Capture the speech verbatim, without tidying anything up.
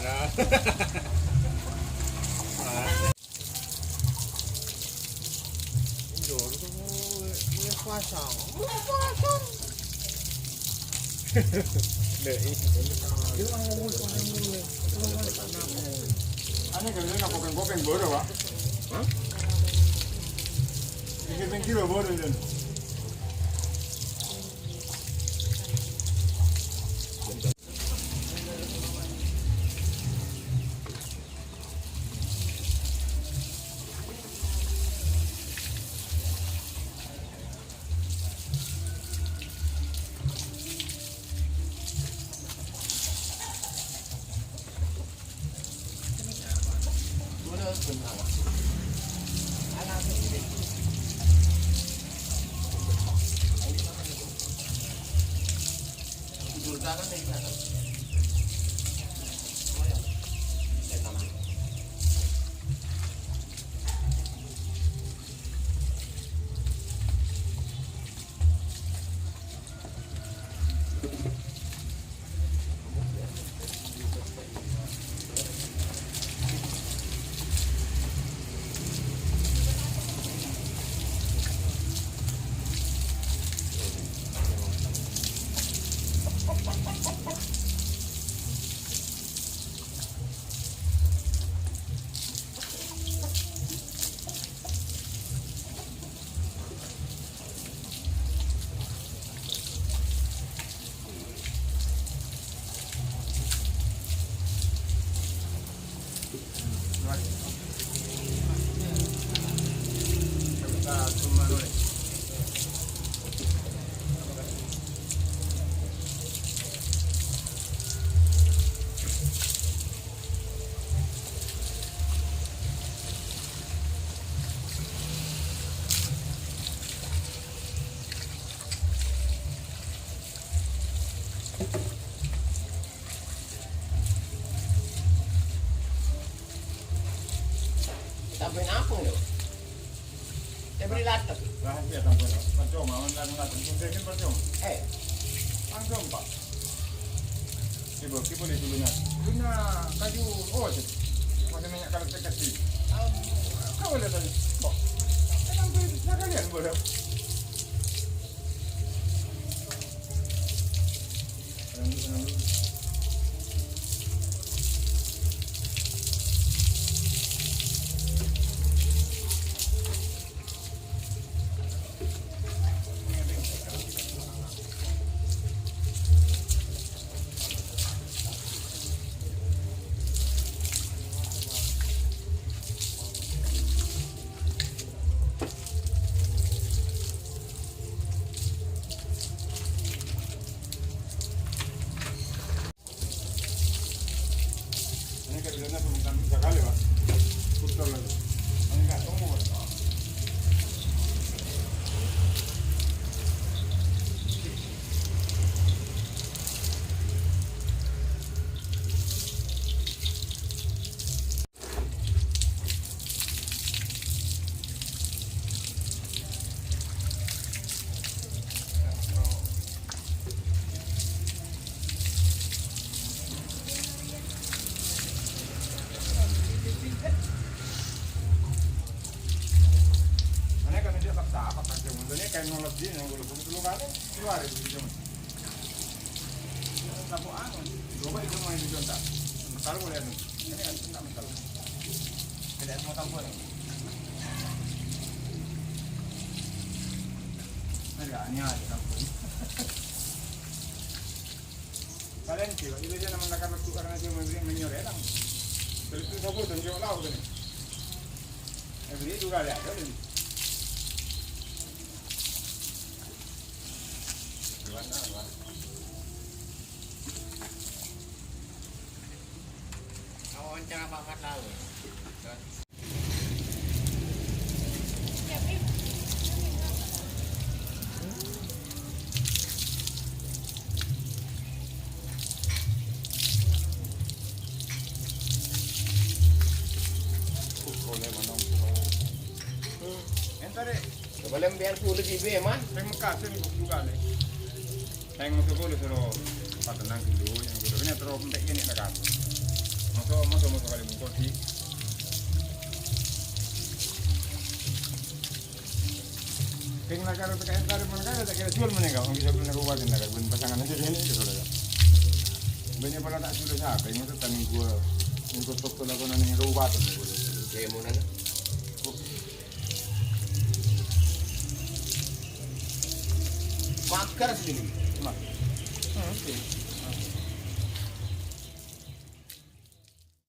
Ane kene napa kopeng-kopeng bodo, Pak? Hah? Pikir-pikir bodo, Jon. Sampèyan apa, lho? Saya beri latep. Lah, iya, sampèyan. Percuma, man, man, man, mungkin percuma. Eh. Langsung, Pak. Coba, coba di dulunya. Punya kayu, oh, sih. Pakai minyak karet kecil. Kau lihat aja. Kok? Kan hampir sekalian, bodoh. Ini kerjanya sebulan sekali, Pak. Betul lagi. Ini nggak tunggu, Pak. Mana kan dia tak tahu apa kerja, maksudnya kayak teknologi yang gue dukung dulu kali, keluar itu, gitu. Tapo anu, coba itu main di contoh. Taruh boleh anu. Ini kan tak tahu. Tidak semua tampon. Nah, ya, ini aja tampon. Kalian sih, itu dia namanya karena bukan aja memberi menyore lang. Terus itu sabu dan jauh laut ini. Yang beri juga ada, ada ini. Gimana, Pak? Wawancara Pak Mat Laut. Entar, eh. Coba lem biar kulit ibu, ya, Man. Terima kasih, Ibu, juga, nih. Sèng motor polè soro patenang ghâllu, yang ghâllu kènè terro empè' kènè' na, Kang. Sama-sama kali mengkodi. Keng nakar tekan kare mon kare tak kira jual meneh kau, bisa beli kabupaten nakar, ben pasangan aja ini, saudara. Banyak pala tak sudah siapa, ini tuh tani gua, untuk toko lakonan ini kabupaten. Saya mau nanya. Masker sini. Mak. Hmm, oke.